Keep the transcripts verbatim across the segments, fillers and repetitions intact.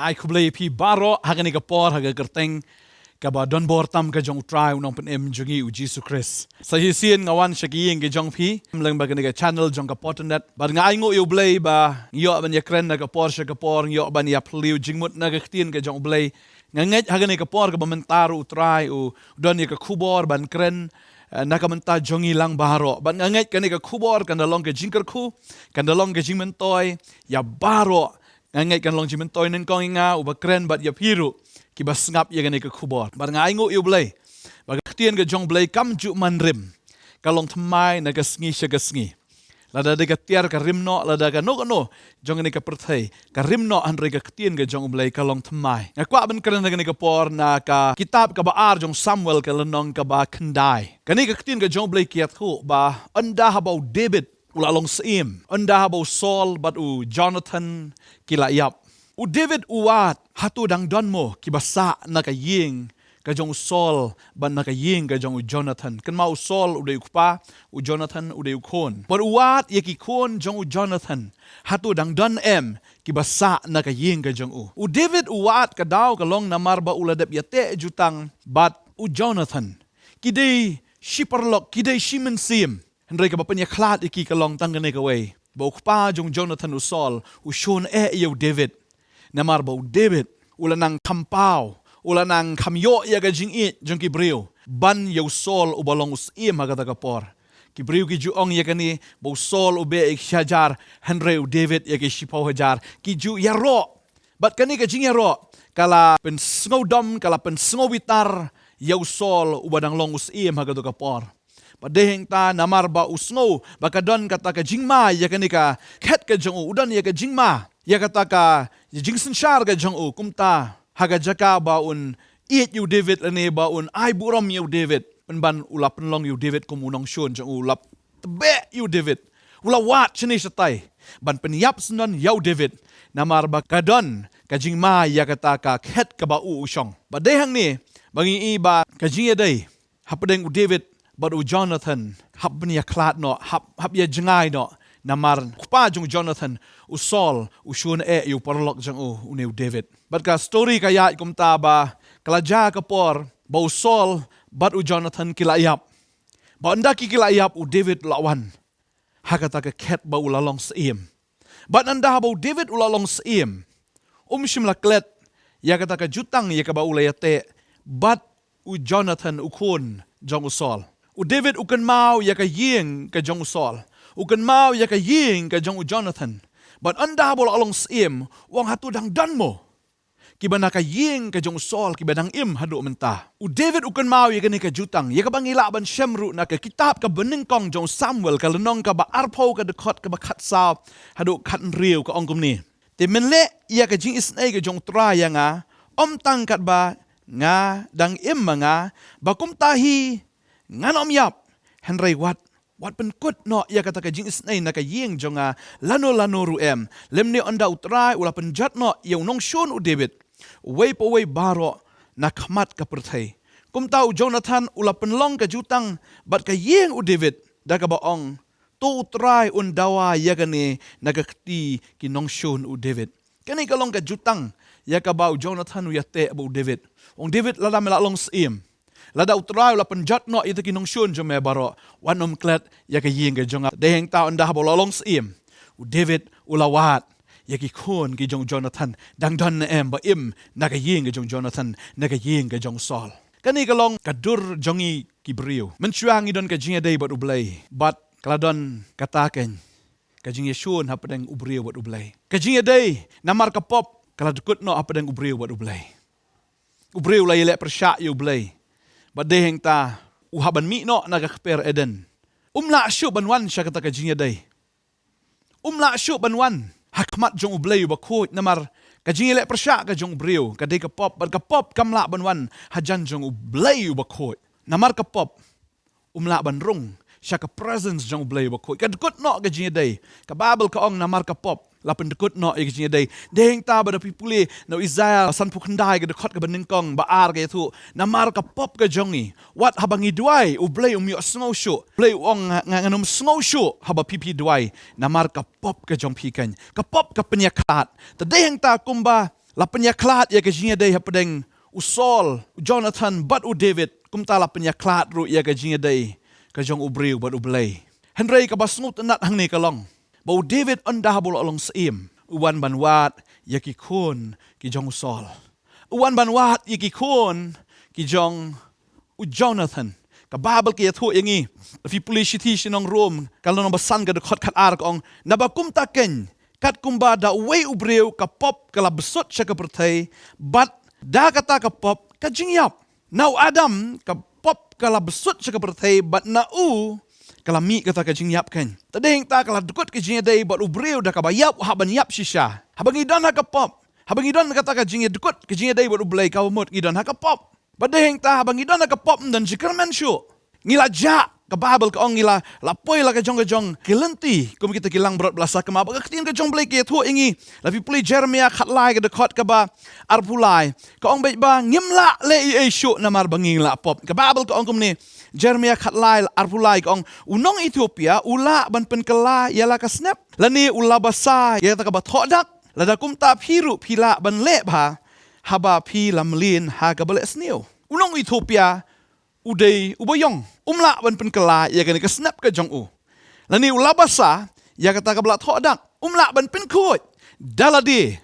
Ai khublei phi baroh ha kane ka por ha ka kyrteng kaba donbor tam ka jong U Trai U Nongpynim jong ngi U Jisu Khrist. Sa shisien nga wan sha ka ïing ka jong phi lyngba kane ka channel jong ka Photo Net. Bad nga ainguh ïa U Blei ba ngi ïoh ban ïakren na ka por sha ka por, ngi ïoh ban ïaphylliew jingmut na ka ktien ka jong U Blei. Nga ngeit ha kane ka por kaba mynta ruh U Trai u don ïa ka khubor ban kren, eh, na ka bynta jong ngi lang baroh. Bad nga ngeit kane ka khubor kan da long ka jingkyrkhu, kan da long ka jingmyntoi ïa baroh. Nga ngeit kan long jingmyntoi nyngkong ïa nga uba kren bad ïa phi ruh kiba sngap ïa kane ka khubor. Bad nga ainguh ïa U Blei ba ka ktien ka jong U Blei kam ju man rim, ka long thymmai na ka sngi sha ka sngi. Lada dei ka tiar ka rim noh, lada kano kano jong kane ka pyrthei ka rim noh, hynrei ka ktien ka jong U Blei ka long thymmai. Nga kwah ban kren ha kane ka por na ka kitab kaba ar jong Samuel, ka lynnong kaba khyndai. Kane ka ktien ka jong U Blei ka ïathuh ba ynda haba u David u la long syiem, ynda haba u Saul bad u Jonathan ki la ïap, u David u wad, hato dang don mo kiba sah na ka ïing ka jong u Saul bad na ka ïing ka jong u Jonathan? Kynmaw, u Saul u dei u kpa, u Jonathan u dei u khun. Bad u wad ïa ki khun jong u Jonathan, hato dang don em kiba sah na ka ïing ka jong u? U David u wad, ka daw ka long namar ba u la dep ïateh jutang bad u Jonathan. Ki dei shi paralok, ki dei shi mynsiem. Hynrei kaba pynïakhlad ïa ki ka long tang kane kawei, ba u kpa jong u Jonathan, u Saul, u shun eh ïa u David. Namar ba u David u la nang kham paw, u la nang kham ïoh ïa ka jingïeit jong ki briew ban ïa u Saul uba long u syiem ha kata ka por. Ki briew ki ju ong ïa kane ba u Saul u beh ïa ki shi hajar, hynrei u David ïa ki shiphew hajar. Ki ju ïaroh. Bad kane ka jingïaroh ka la pynsngewdom, ka la pynsngewbitar ïa u Saul uba dang long u syiem ha kata ka por. Bad dei hangta namar ba u sngew ba ka don kata ka jingma ïa kane ka khet ka jong u, u don ïa ka jingma ïa kata ka jingsynshar ka jong u, kumta ha ka jaka ba un ïeit ïa u David lane ba un ai burom ïa u David, pynban u la pynlong ïa u David kum u nongshun jong u, u la tbeh ïa u David, u la wad shane shatai ban pynïap syndon ïa u David, namar ba ka don ka jingma ïa kata ka khet kaba u u shong. Bad dei hangne ba ngi i ba ka jingïadei hapdeng u David bad u Jonathan hap pynïakhlad noh, hap, hap ïa jngai noh, namar u kpa jong u Jonathan, u Saul, u shun eh ïa u paralok jong u, une u David. Bad ka story ka ïaid kumta ba ka la jia ka por ba u Saul bad u Jonathan ki la ïap. Ba ynda ki, ki la ïap, u David u la wan ha kata ka khet ba u la long syiem. Bad ynda haba u David u la long syiem, um shym la klet ïa kata ka jutang ïa kaba u la ïateh bad u Jonathan, u khun jong u Saul. U David u kynmaw ïa ka ïing ka jong u Saul, u kynmaw ïa ka ïing ka jong u Jonathan. Bad ynda haba u la long syiem, u ong, hato dang don mo kiba na ka ïing ka jong u Saul kiba dang im haduh mynta? U David u kynmaw ïa kane ka jutang, ïa kaba ngi lah ban shem ruh na ka kitab kaba nyngkong jong u Samuel, ka lynnong kaba arphew, ka dkhot kaba khatsaw haduh khathynriew, ka ong kumne: Te men leh ïa ka jingisynei ka jong U Trai ïa nga, ym tang katba nga dang im ma nga, ba kumta hi ngan ym ïap, hynrei wat, wat pynkut noh ïa kata ka jingisynei na ka ïing jong nga lano lano ruh em, lymne ynda U Trai u la pynjot noh ïa u nongshun u David, uwei pa uwei baroh na khmat ka pyrthei. Kumta u Jonathan u la pynlong ka jutang bad ka ïing u David, da kaba ong, to U Trai un dawa ïa kane na ka kti ki nongshun u David. Kane ka long ka jutang ïa kaba u Jonathan u ïateh bad u David. U ong, David, lada me la long syiem, lada U Trai u la pynjot noh ïa kita ki nongshun jong me baroh, wat nym klet ïa ka ïing ka jong nga. Dei hangta ynda haba u la long syiem, u David u la wad ïa ki khun ki jong u Jonathan, dang don ne em ba im na ka ïing ka jong u Jonathan, na ka ïing ka jong u Saul? Kane ka long ka dur jong ngi ki briew. Mynshuwa ngi don ka jingïadei bad U Blei, bad ka la don kata kein ka jingïashun hapdeng u briew bad U Blei. Ka jingïadei namar ka pop ka la dkut noh hapdeng u briew bad U Blei. U briew u la ïaleh pyrshah ïa U Blei, bad dei hangta u hap ban mih noh na ka kper Eden. Um lah shuh ban wan sha kata ka jingïadei. Um lah shuh ban wan ha khmat jong U Blei uba khuid, namar ka jingïaleh pyrshah ka jong u briew ka dei ka pop, bad ka pop kam lah ban wan hajan jong U Blei uba khuid. Namar ka pop um lah ban rung sha ka presence jong U Blei uba khuid. Ka dkut noh ka jingïadei. Ka Baibl ka ong namar ka pop la pyndkut noh ïa ka jingïadei. Dei hangta ba da phi pule na u Isaïah sanphew khyndai, ka dkhot kaba nyngkong, ba ar, ka ïathuh, namar ka pop ka jong ngi, wat haba ngi duwai, U Blei um ïohsngew shuh. U Blei u ong, nga, nga, ngan ym sngew shuh haba phi, phi duwai namar ka pop ka jong phi kein. Ka pop ka pynïakhlad. Te dei hangta kumba la pynïakhlad ïa ka jingïadei hapdeng u Saul, u Jonathan bad u David, kumta la pynïakhlad ruh ïa ka jingïadei ka jong u briew bad U Blei. Hynrei kaba sngewtynnat hangne ka long ba u David ynda haba u la long syiem, u wan ban wad ïa ki khun ki jong u Saul, u wan ban wad ïa ki khun ki jong u Jonathan. Ka Baibl ka ïathuh ïa ngi, phi pule shithi sha ki nong Rom, ka lynnong ba san ka dkhot khatar ka ong, naba kumta keiñ, katkumba da uwei u briew ka pop ka la bsut sha ka pyrthei, bad da kata ka pop ka jingïap. Na u Adam ka pop ka la bsut sha ka pyrthei, bad na u ka la mih kata ka jingïap keiñ. Te dei hangta ka la dkut ka jingïadei bad u briew da kaba ïap, haba ngi ïap shisha, haba ngi don ha ka pop, haba ngi don kata ka jingïadkut ka jingïadei bad U Blei, kaba mut ngi don ha ka pop. Bad dei hangta haba ngi don ha ka pop ym don jingkyrmen shuh. Ngi la jah, ka Baibl ka ong ngi la, la poi la ka jong ka jong ki lynti kum kita ki langbrot ba la sakma. Bad ka ktien ka jong U Blei ka ïathuh ïa ngi, la phi pule Jeremaïa khatlai ka dkhot kaba arphew lai, ka ong beit ba ngim lah leh ei ei shuh namar ba ngi la pop. Ka Baibl ka ong kumne, Jeremaïa khatlai arphew lai ka ong, u nong Ethiopia u lah ban pynkylla ïa la ka snep, lane u la basa ïa kata kaba thoh dak? Lada kumta phi ruh phi lah ban leh bha haba phi la mlien ha kaba leh sniew. U nong Ethiopia u dei uba ïong, um lah ban pynkylla ïa kane ka snep ka jong u, lane u la basa ïa kata kaba la thoh dak, um lah ban pynkhuid da lade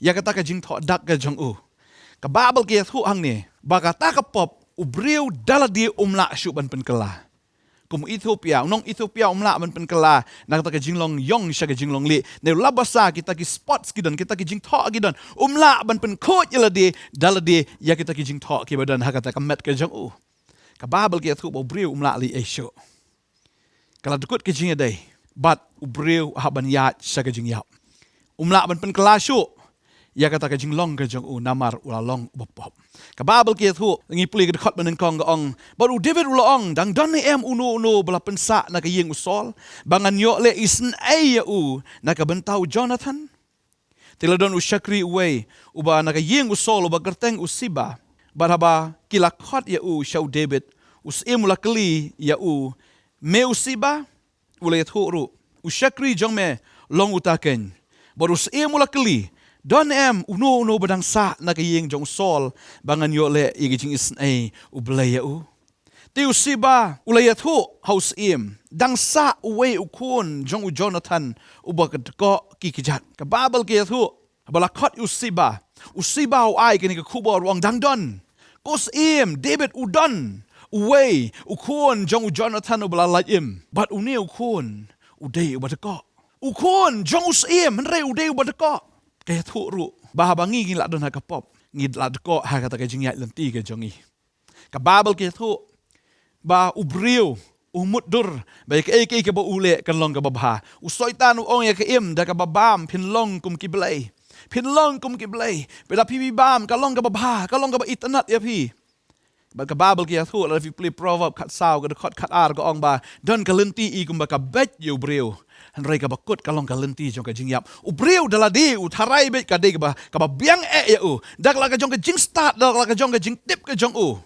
ïa kata ka jingthoh dak ka jong u. Ka Baibl ka ïathuh hangne ba kata ka pop u briew da lade um lah shuh ban pynkylla. Kum u Ethiopia, u nong Ethiopia um lah ban pynkylla na kata ka jinglong ïong sha ka jinglong lieh. Ne u la basa, kita ki spots ki don, kita ki jingthoh ki don, um lah ban pynkhuid ïa lade da lade ïa kita ki jingthoh kiba don ha kata ka met ka jong u. Ka Baibl ka ïathuh ba u briew um lah leh ei ei shuh. Ka la dkut ka jingïadei bad u briew, u hap ban ïaid sha ka jingïap. Um lah ban pynkylla shuh ïa kata ka jinglong ka jong u namar u la long uba pop. Ka Baibl ka ïathuh, ngi pule ka dkhot ba nyngkong ka ong, bad u David u la ong, dang don ne em uno uno ba la pynsah na ka ïing u Saul ba ngan ïoh leh isynei ïa u na ka bynta u Jonathan? Te la don u shakri uwei uba na ka ïing u Saul uba kyrteng u Siba. Bad haba ki la khot ïa u sha u David, u syiem u la kylli ïa u, me u Siba? U la ïathuh ruh, u shakri jong me long uta keiñ. Bad u syiem u la kylli, don em uno uno ba dang sah na ka ïing jong u Saul ba ngan ïoh leh ïa ka jingisynei U Blei ïa u? Te u Siba u la ïathuh ha u syiem, dang sah uwei u khun jong u Jonathan uba ka dkoh ki kjat. Ka Baibl ka ïathuh, haba la khot ïa u Siba, u Siba u ai kane ka khubor, u ong, dang don. Ko syiem, David, u don uwei u khun jong u Jonathan uba la lait im, bad une u khun u dei uba dkoh. U khun jong u syiem hynrei u dei uba dkoh. Ka ïathuh ruh ba haba ngi, ngi la don ha ka pop, ngi la dkoh ha kata ka jingïaid lynti ka jong ngi. Ka Baibl ka ïathuh ba u briew u mutdur ba ïa kaei kaei kaba u leh kan long kaba bha. U Soitan u ong ïa ka im da kaba bam, phin long kum ki blei. Phin long kum ki blei. Ba lada phi bam, ka long kaba bha, ka long kaba itynnad ïa phi. Bad ka Baibl ka ïathuh, lada phi pule Proverb khatsaw ka dkhot khatar ka ong ba don ka lynti i kumba ka beit ïa u briew, hynrei kaba kut ka long ka lynti jong ka jingïap. U briew da lade u tharai beit ka dei kaba, kaba biang eh ïa u. Da la ka jong ka jingstad, da la ka jong ka jingtip ka jong u,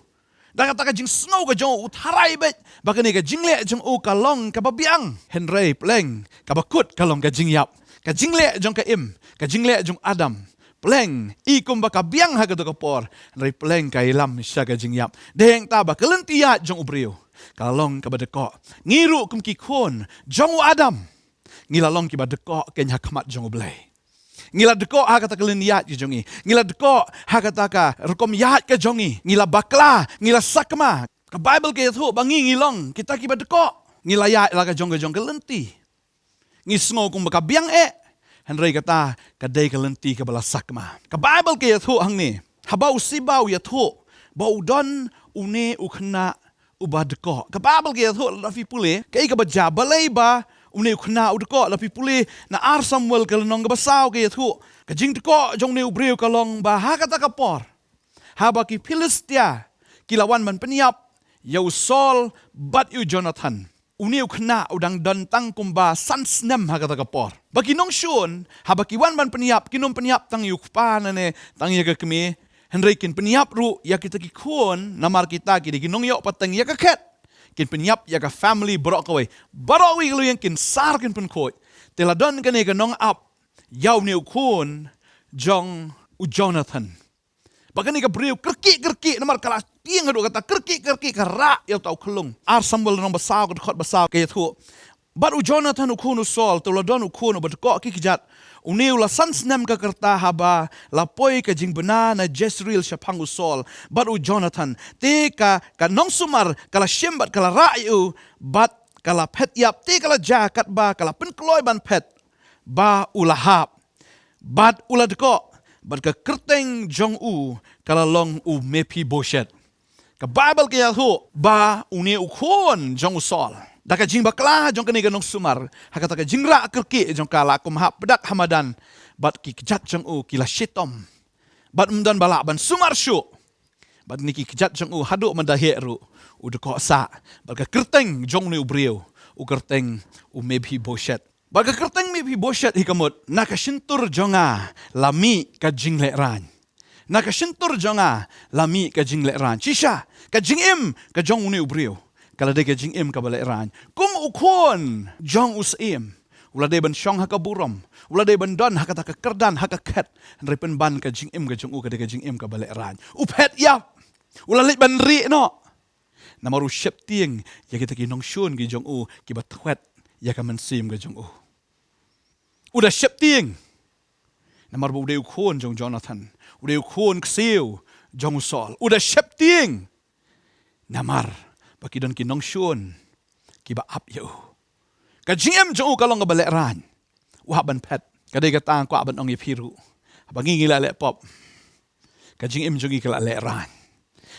da kata ka jingsngew ka jong u, u tharai beit ba kane ka jingleh jong u ka long kaba biang. Hynrei pleng kaba kut ka long ka jingïap. Ka jingleh jong ka im, ka jingleh jong Adam, pleng i kumba ka biang ha kato ka por, hynrei pleng ka ïalam sha ka jingïap. Dei hangta ba ka lynti ïaid jong u briew ka la long kaba dkoh. Ngi ruh kum ki khun jong u Adam, ngi la long kiba dkoh keiñ ha khmat jong U Blei. Ngi la dkoh ha kata ka lynti ïaid ka jong ngi. Ngi la dkoh ha kata ka rukom ïaid ka jong ngi. Ngi la bakla, ngi la sakma. Ka Baibl ka ïathuh ba ngi, ngi long kita kiba dkoh. Ngi la ïaid la ka jong ka jong ka lynti. Ngi sngew kumba ka biang eh, hynrei kata ka dei ka lynti kaba la sakma. Ka Baibl ka ïathuh hangne, haba u Siba u ïathuh ba u don une u khynnah uba dkoh. Ka Baibl ka ïathuh, lada phi pule kaei kaba jia, balei ba une u khynnah u dkoh. Lada phi pule na Ar Samuel ka lynnong kaba saw ka ïathuh, ka jingdkoh jong une u briew ka long ba ha kata ka por, haba ki Philistia ki la wan ban pynïap ïa u Saul bad ïa u Jonathan, une u khynnah u dang don tang kumba san snem ha kata ka por. Ba ki nongshun, haba ki wan ban pynïap, kin ym pynïap tang ïa u kpa ne tang ïa ka kmie, hynrei kin pynïap ruh ïa kita ki khun, namar kita ki dei ki nongïoh pateng ïa ka khet. Kin pynïap ïa ka family baroh kawei. Baroh kawei ka longïing kin sar, kin pynkhuid. Te la don kane ka nongap ïa une u khun jong u Jonathan. Ba kane ka briew kyrkieh kyrkieh namar ka la tieng haduh katta, kyrkieh kyrkieh ka rah ïa uta u khyllung. Ar Samuel lynnong ba saw ka dkhot ba saw ka ïathuh. Bad u Jonathan u khun u Saul te u la don u khun uba dkoh ki kjat. Une u la san snem ka rta haba la poi ka jingbna na Jezreel shaphang u Saul bad u Jonathan. Te ka, ka nongsumar ka la shim bad ka la rah ïa u bad ka la phet ïap, te ka la jia katba ka la pynkloi ban phet ba u la hap. Bad u la dkoh, bad ka kyrteng jong u ka la long u Mephibosheth. Ka Baibl ka ïathuh ba une u khun jong u Saul, da ka jingbakla jong kane ka nongsumar, ha kata ka jingrah kyrkieh jong ka la kum hap pdak ha madan, bad ki kjat jong u ki la shitom. Bad ym don ba lah ban sumar shuh. Bad kine ki kjat jong u haduh mynta hi ruh u dkoh sah. Bad ka kyrteng jong une u briew u kyrteng u Mephibosheth. Bad ka kyrteng Mephibosheth hi ka mut, na ka shyntur jong nga la mih ka jinglehrain. Na ka shyntur jong nga la mih ka jinglehrain. Shisha, ka jingim ka jong une u briew ka la dei ka jingim kaba lehrain. Kum u khun jong u syiem, u la dei ban shong ha ka burom, u la dei ban don ha kata ka kyrdan, ha ka khet. Hynrei pynban ka jingim ka jong u ka dei ka jingim kaba lehrain. U phet ïap, u la leit ban rieh noh. Namar u sheptieng ïa kita ki nongshun ki jong u kiba thwet ïa ka mynsiem ka jong u. U da sheptieng namar ba u dei u khun jong u Jonathan, u dei u khun ksiew jong u Saul. U da sheptieng namar ba ki don ki nongshun kiba ap ïa u. Ka jingim jong u ka long kaba lehrain. U hap ban phet. Ka dei kata nga kwah ban ong ïa phi ruh, haba ngi ngi la leh pop, ka jingim jong ngi ka la lehrain.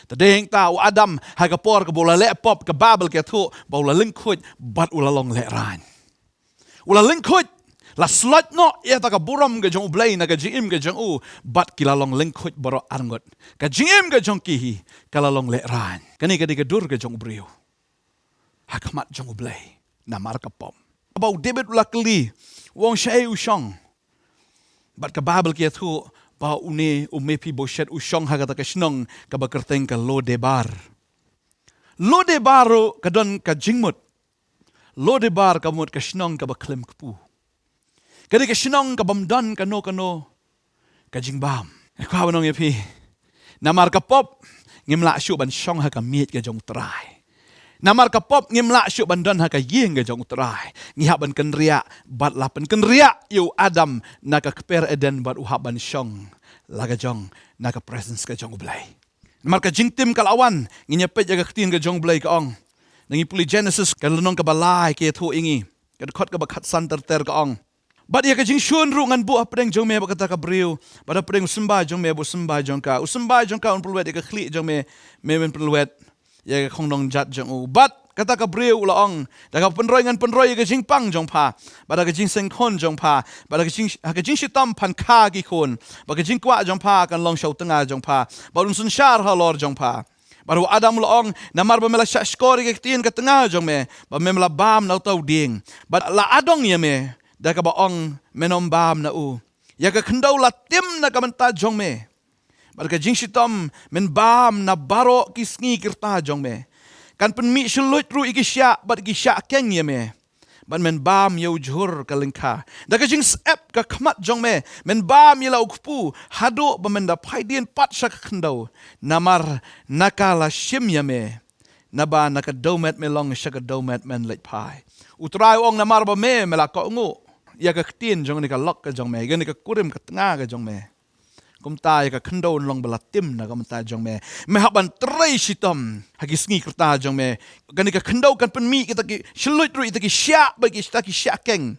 Te dei hangta u Adam, ha ka por kaba u la leh pop, ka Baibl ka ïathuh ba u la lyngkhuid bad u la long lehrain. U la lyngkhuid, la slot noh ïa kata ka burom ka jong U Blei na ka jingim ka jong u, bad ki la long lyngkhuid baroh arngut. Ka jingim ka jong ki hi ka la long lehrain. Kane ka dei ka dur ka jong u briew ha khmat jong U Blei namar ka pop. Ba u David u la kylli, u ong, shaei u shong? Bad ka Baibl ka ïathuh ba une u Mephibosheth u shong ha kata ka shnong kaba kyrteng ka Lodebar. Lodebar ruh ka don ka jingmut. Lodebar ka mut ka shnong kaba khlem kpu. Ka dei ka shnong kaba ym don kano kano ka jingbam. Nga kwah ban ong ïa phi, namar ka pop ngim lah shuh ban shong ha ka miej ka jong U Trai. Namar ka pop ngim lah shuh ban don ha ka ïing ka jong U Trai. Ngi hap ban kynriah bad la pynkynriah ïa u Adam na ka kper Eden bad u hap ban shong la ka jong na ka presence ka jong U Blei. Namar ka jingtim ka la wan, ngin ïa peit ïa ka ktien ka jong U Blei ka ong. Ngi pule Genesis ka lynnong kaba lai ka ïathuh ïa ngi, ka dkhot kaba khatsan ter ter ka ong. Bad ïa ka jingshun ruh ngan buh hapdeng jong me bad kata ka briew, bad hapdeng u symbai jong me bad u symbai jong ka. U symbai jong ka un pynlwet ïa ka khlieh jong me, me men pynlwet ïa ka khongdong jat jong u. Bad kata ka briew u la ong, da kaba pynroi ngan pynroi ïa ka jingpang jong pha, bad da ka jingseng khun jong pha, bad da ka jing, ha ka jingshitom phan kha ki khun, bad ka jingkwah jong pha kan long sha u tnga jong pha, bad un synshar halor jong pha. Bad u Adam u la ong, namar ba me la shahshkor ïa ka ktien ka tnga jong me, bad mem la bam na uta u dieng, bad la adong ïa me, da kaba ong, men ym bam na u. Ïa ka khyndew la tim na ka bynta jong me. Bad ka jingshitom, men bam na baroh ki sngi ki rta jong me. Kan pynmih shylluid ruh ïa ki shiah, bad ki shiah keng ïa me. Bad men bam ïa u jhur ka lyngkha. Da ka jingsep ka khmat jong me, men bam ïa la u kpu, haduh ba men da phai dien pat sha ka khyndew. Namar na ka la shim ïa me. Naba na ka dewmet me long, sha ka dewmet men leit phai. U Trai u ong, namar ba me, me la kohnguh ïa ka ktien jong kane ka lok ka jong me, ïa kane ka kurim ka tnga ka jong me. Kumta ïa ka khyndew yn long ba la tim na ka bynta jong me. Me hap ban trei shitom ha ki sngi ki rta jong me. Kane ka khyndew kan pynmih kita ki shylluid ruh, kita ki shiah, bad kita ki shiah keng.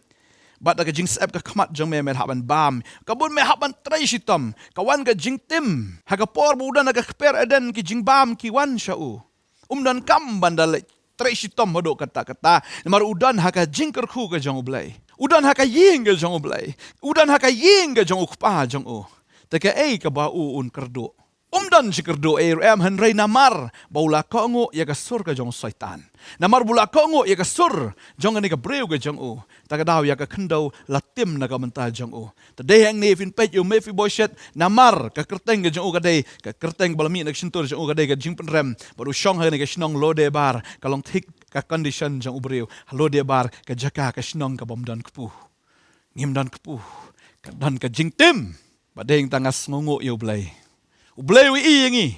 Bad da ka jingsep ka khmat jong me, me hap ban bam. Ka bun me hap ban trei shitom. Ka wan ka jingtim. Ha ka por ba u don ha ka kper Eden, ki jingbam ki wan sha u. Um donkam ban da leit trei shitom haduh katta katta. Namar u don ha ka jingkyrkhu ka jong U Blei. U don ha ka ïing ka jong U Blei. U don ha ka ïing ka jong U Kpa jong u. Te kaei kaba u un kyrduh? Um don jingkyrduh ei ruh em, hynrei namar ba u la kohnguh ïa ka sur ka jong u Soitan. Namar ba u la kohnguh ïa ka sur jong kane ka briew ka jong u. Ta ka daw ïa ka khyndew la tim na ka bynta jong u. Te dei hangne phin peit ïa u Mephibosheth, namar ka kyrteng ka jong u ka dei, ka kyrteng ba la mih na ka shyntur jong u ka dei ka jingpynrem, bad u shong ha kane ka shnong Lodebar, ka long thik ka condition jong u briew. Lodebar ka jaka ka shnong kaba ym don kpu. Ngim don kpu, ka don ka jingtim. Bad dei hangta nga sngewnguh ïa U Blei. U Blei u ïohi ïa ngi.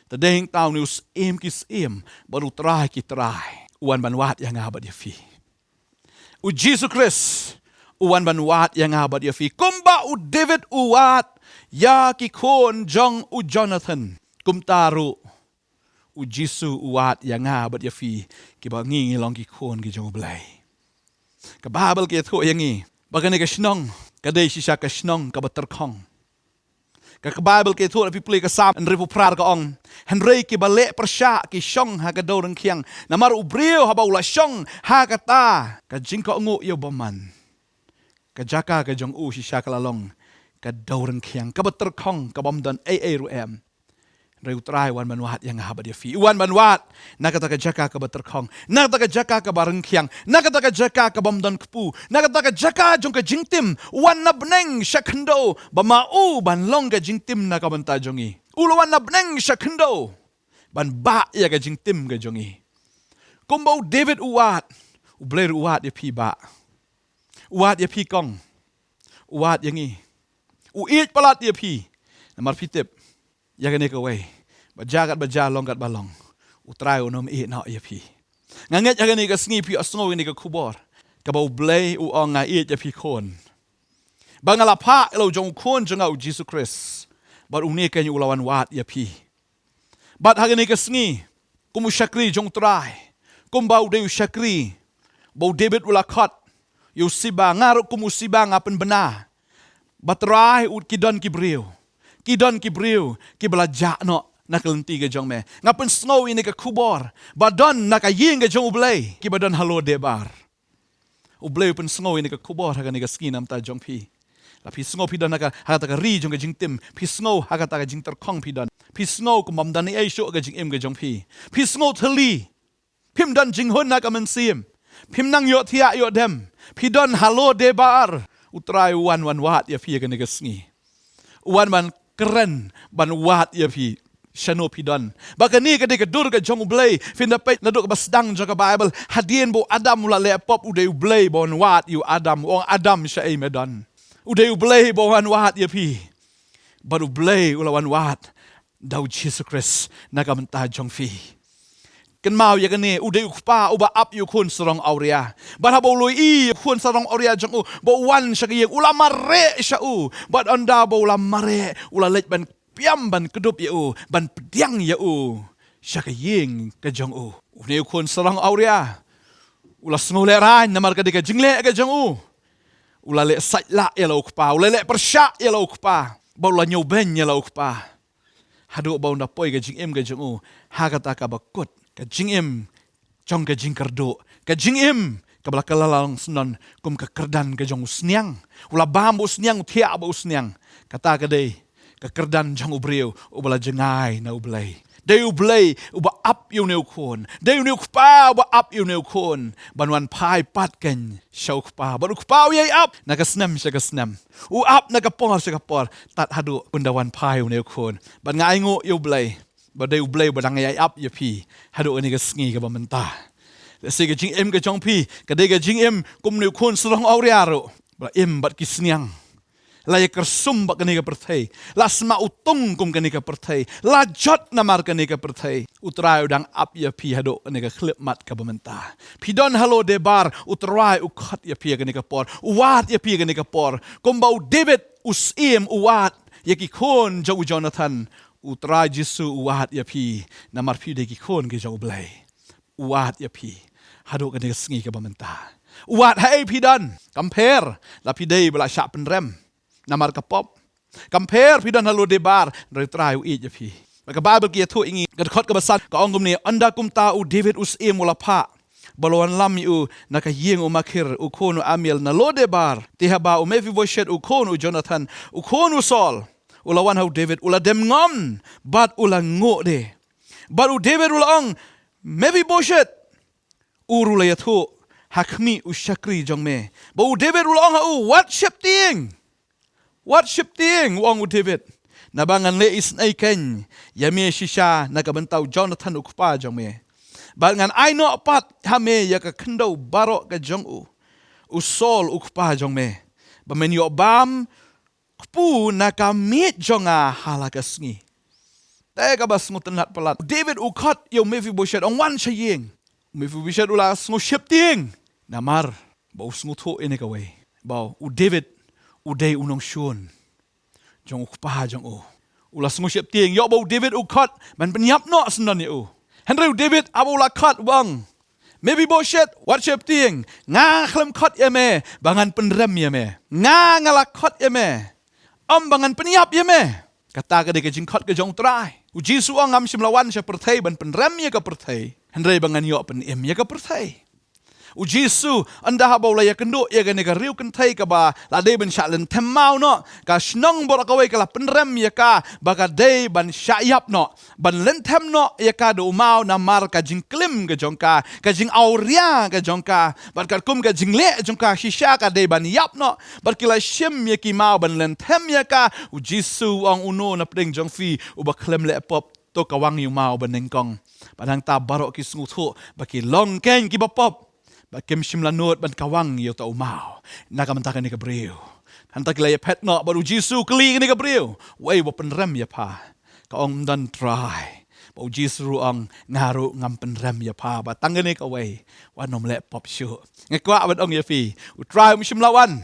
Te dei hangta une u Syiem ki syiem bad U Trai ki trai u wan ban wad ïa nga bad ïa phi. U Jisu Khrist u wan ban wad ïa nga bad ïa phi. Kumba u David u wad ïa ki khun jong u Jonathan, kumta ruh u Jisu u wad ïa nga bad ïa phi, kiba ngi ngi long ki khun ki jong U Blei. Ka Baibl ka ïathuh ïa ngi ba kane ka shnong ka dei shisha ka shnong kaba tyrkhong. Ka, ka Baibl ka ïathuh, la phi pule ka Salm hynriewphew phra ka ong, hynrei kiba leh pyrshah ki shong ha ka dewryngkhiang. Namar u briew haba u la shong ha kata ka jingkohnguh ïa u bymman, ka jaka ka jong u shisha ka la long ka dewryngkhiang, kaba tyrkhong, ka bym don ei ei ruh em. Hynrei U Trai u wan ban wad ïa nga bad ïa phi. U wan ban wad na kata ka jaka kaba tyrkhong, na kata ka jaka kaba ryngkhiang, na kata ka jaka ka bym don kpu, na kata ka jaka jong ka jingtim. U wan na bneng sha khyndew ba ma u ban long ka jingtim na ka bynta jong ngi. U la wan na bneng sha khyndew ban bah ïa ka jingtim ka jong ngi. Kumba u David u wad, U Blei ruh u wad ïa phi, bah. U wad ïa phi, kong. U wad ïa ngi. U ïeit palat ïa phi. Namar phi tip, ïa kane kawei, ba jia katba jia, long katba long, U Trai un ym ïehnoh ïa phi. Nga ngeit ha kane ka sngi phi ïohsngew ïa kane ka khubor kaba U Blei u ong, nga ïeit ïa phi khun. Ba nga la phah ïa la u jong u Khun jong nga u Jisu Khrist. Bad une keiñ u la wan wad ïa phi. Bad ha kane ka sngi, kum u shakri jong U Trai, kumba u dei u shakri ba u David u la khot ïa u Siba, nga ruh kum u Siba nga pynbna ba Trai, u, ki don ki briew, ki don ki briew kiba la jah noh na ka lynti ka jong me. Nga pynsngew ïa kane ka khubor ba don na ka ïing ka jong U Blei kiba don halor dei bar. U Blei u pynsngew ïa kane ka khubor ha kane ka sngi na ka bynta jong phi. La phi sngew phi don ha ka, ha kata ka ri jong ka jingtim, phi sngew ha kata ka jingtyrkhong phi don. Phi sngew kum bym don ei ei shuh ka jingim ka jong phi. Phi sngew thylli. Phim don jinghun ha ka mynsiem. Phim nang ïohthiah ïohdem. Phi don halor dei bar. U Trai u wan, wan wad ïa phi ha kane ka sngi. U wan ban kren, ban wad ïa phi shano phi don. Ba kane ka dei ka dur ka jong U Blei. Phin da peit naduh kaba sdang jong ka Baibl, hadien ba u Adam u la leh pop, u dei U Blei ba u wan wad ïa u Adam, u ong, Adam, shaei me don? U dei U Blei ba u wan wad ïa phi. Bad U Blei u la wan wad da u Jisu Khrist na ka bynta jong phi. Kynmaw ïa kane, u dei u Kpa uba ap ïa u Khun sarong awria. Bad haba u la ïohi ïa u Khun sarong awria jong u ba u wan sha ka ïing, u la mareh sha u. Bad ynda ba u la mareh, u la leit ban piam, ban kdup ïa u, ban pdiang ïa u sha ka ïing ka jong u. Une u Khun sarong awria u la sngew lehraiñ namar ka dei ka jingleh ka jong u. U la leh sait lah ïa la u Kpa, u la leh pyrshah ïa la u Kpa, bad u la ñiewbeiñ ïa la u Kpa. Haduh ba un da poi ka jingim ka jong u ha kata kaba kut, ka jingim jong ka jingkyrduh, ka jingim kaba la kylla long syndon kum ka kyrdan ka jong u sniang. U la bam bad u sniang, u thiah bad u sniang. Kata ka dei ka kyrdan jong u briew uba la jngai na U Blei. Dei U Blei uba ap ïa une u Khun. Dei une u Kpa uba ap ïa une u Khun ban wan phai pat keiñ sha u Kpa. Bad u Kpa u ïai ap na ka snem sha ka snem. U ap na ka por sha ka por, tad haduh un da wan phai une u Khun. Bad nga ainguh ïa U Blei ba dei U Blei ba dang ïai ap ïa phi haduh kane ka sngi kaba mynta. Lehse ka jingim ka jong phi ka dei ka jingim kum une u Khun sarong awria ruh, ba la im bad ki sniang. La ïa kyrsum bad kane ka pyrthei. La sma utung kum kane ka pyrthei. La jot namar kane ka pyrthei. U Trai u dang ap ïa phi haduh kane ka khyllipmat kaba mynta. Phi don halor dei bar, U Trai u khot ïa phi ha kane ka por. U wad ïa phi ha kane ka por. Kumba u David u syiem u wad ïa ki khun jong u Jonathan, U Trai Jisu u wad ïa phi. Namar phi dei ki khun ki jong U Blei. U wad ïa phi haduh kane ka sngi kaba mynta. U wad haei phi don. Kam pher la phi dei ba la shah pynrem namar ka pop. Kam pher phi don halor dei bar, hynrei U Trai u ïeit ïa phi. Bad ka Baibl ka ïathuh ïa ngi, ka dkhot kaba san ka ong kumne: Ynda kumta u David u syiem u la phah ba la wanlam ïa u na ka ïing u Makir u khun u Amiel na Lo Debar. Te haba u Mephibosheth u khun u Jonathan u khun u Saul u la wan ha u David, u la dem ngom bad u la nguh de. Bad u David u la ong, Mephibosheth. U ruh u la ïathuh ha khmih u shakri jong me. Bad u David u la ong ha u, wat sheptieng. Wat sheptieng, u ong u David, naba ngan leh isynei keiñ ïa me shisha na ka bynta u Jonathan u kpa jong me. Bad ngan ai noh pat ha me ïa ka khyndew baroh ka jong u, u Saul u kpa jong me, ba men ïoh bam kpu na ka miej jong nga ha la ka sngi. Te kaba sngewtynnat palat, u David u khot ïa u Mephibosheth, ong, wan sha ïing. U Mephibosheth u la sngew sheptieng namar ba u sngewthuh ïa kane kawei, ba u David u dei u nongshun jong u kpa jong u. U la sngew sheptieng ïoh ba u David u khot ban pynïap noh syndon ïa u. Hynrei u David haba u la khot u ong, Mephibosheth, wat sheptieng, nga khlem khot ïa me ba ngan pynrem ïa me. Nga, nga la khot ïa me ym ba ngan pynïap ïa me. Kata ka dei ka jingkhot ka jong U Trai. U Jisu u ong, ngam shym la wan sha pyrthei ban pynrem ïa ka pyrthei, hynrei ba ngan ïoh pynim ïa ka pyrthei. U Jisu, ynda haba u la ïakynduh ïa kane ka riewkynthei kaba la dei ban shah lynthem maw noh, ka shnong baroh kawei ka la pynrem ïa ka ba ka dei ban shah ïap noh, ban lynthem noh ïa ka da u maw namar ka jingklim ka jong ka, ka jingawria ka jong ka, bad katkum ka jingleh jong ka shisha ka dei ban ïap noh. Bad ki la shim ïa ki maw ban lynthem ïa ka. U Jisu u ong, uno na pdeng jong phi uba khlem leh pop, to kawang ïa u maw banyngkong. Bad hangta baroh ki sngewthuh ba ki long keiñ kiba pop, ba kim shym la nud ban kawang ïa uta u maw na ka bynta kane ka briew. Hangta ki la ïaphet noh bad u Jisu u kylli kane ka briew, wei uba pynrem ïa pha? Ka ong, ym don Trai. Bad u Jisu ruh u ong, nga ruh ngam pynrem ïa pha ba tang kane kawei, wat nym leh pop shuh. Nga kwah ban ong ïa phi, U Trai um shym la wan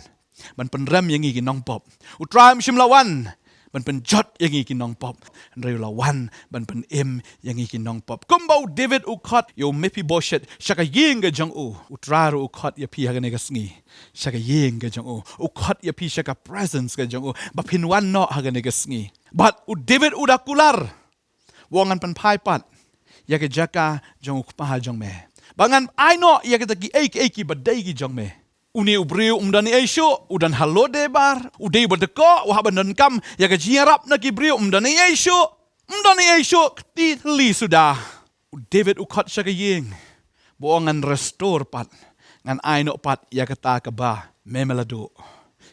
ban pynrem ïa ngi ki nongpop. U Trai um shym la wan ban pynjot ïa ngi ki nongpop, hynrei u la wan ban pynim ïa ngi ki nongpop. Kumba u David u khot ïa u Mephibosheth sha ka ïing ka jong u, U Trai ruh u khot ïa phi ha kane ka sngi sha ka ïing ka jong u. U khot ïa phi sha ka presence ka jong u ba phin wan noh ha kane ka sngi. Bad u David u da kular, u ong, ngan pynphai pat ïa ka jaka jong u kpa jong me, ba ngan ai noh ïa kita kiei kiei kiba dei ki jong me. Une u briew um don ei ei shuh, u don ha Lo Debar, u dei uba dkoh, u hap ban donkam ïa ka jingïarap na ki briew, um don ei ei shuh, um don ei ei shuh, kti thylli suda. U David u khot sha ka ïing, ba u ong, ngan restore pat, ngan ai noh pat ïa kata kaba me me la duh,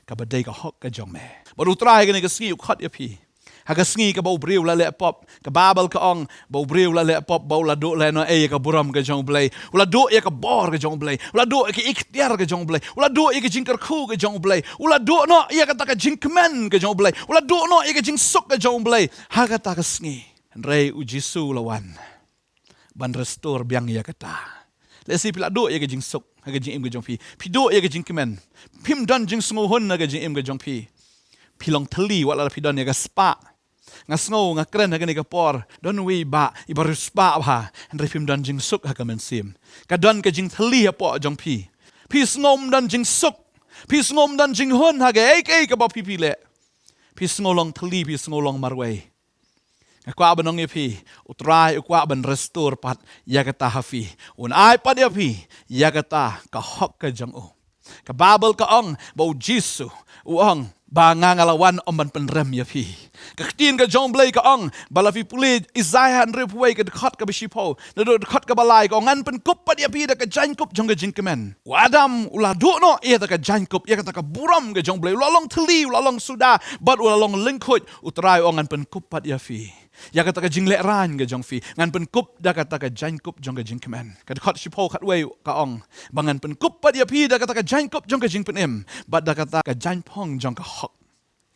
kaba dei ka hok ka jong me. Bad U Trai ha kane ka sngi u khot ïa phi. Ha ka sngi kaba u briew u la leh pop, ka Baibl ka ong ba u briew u la leh pop ba u la duh lehnohei ïa ka burom ka jong U Blei. U la duh ïa ka bor ka jong U Blei. U la duh ïa ka iktiar ka jong U Blei. U la duh ïa ka jingkyrkhu ka jong U Blei. U la duh noh ïa kata ka jingkmen ka jong U Blei. U la duh noh ïa ka jingsuk ka jong U Blei ha kata ka sngi. Hynrei u Jisu u la wan ban restore biang ïa kata. Lehse phi la duh ïa ka jingsuk ha ka jingim ka jong phi. Phi duh ïa ka jingkmen. Phim don jingsngewhun ha ka jingim ka jong phi. Phi long thylli, wat la phi don ïa ka spah. Nga sngew, nga kren ha kane ka por, don uwei i bah, i ba riewspah bha, hynrei phim don jingsuk ha ka mynsiem. Ka don ka jingthylli hapoh jong phi. Phi sngew ym don jingsuk. Phi sngew ym don jinghun ha kaei kaei kaba phi phi leh. Phi sngew long thylli, phi sngew long marwei. Nga kwah ban ong ïa phi, U Trai u kwah ban restore pat ïa kata ha phi. Un ai pat ïa phi ïa kata ka hok ka jong u. Ka Baibl ka ong ba u Jisu u ong ba nga, nga la wan ym ban pynrem ïa phi. Ka ktien ka jong U Blei ka ong ba la phi pule Isaïah hynriewphew wei ka dkhot kaba shiphew, naduh dkhot kaba lai ka ong, ngan pynkup pat ïa phi da ka jaiñkup jong ka jingkmen. U Adam u la duh noh ïa kata ka jaiñkup, ïa kata ka burom ka jong U Blei. U la long thylli, u la long suda, bad u la long lyngkhuid. U Trai u ong, ngan pynkup pat ïa phi ïa kata ka jinglehrain ka jong phi, ngan pynkup da kata ka jaiñkup jong ka jingkmen. Ka dkhot shiphew khatwei ka ong ba ngan pynkup pat ïa phi da kata ka jaiñkup jong ka jingpynim, bad da kata ka jaiñphong jong ka hok.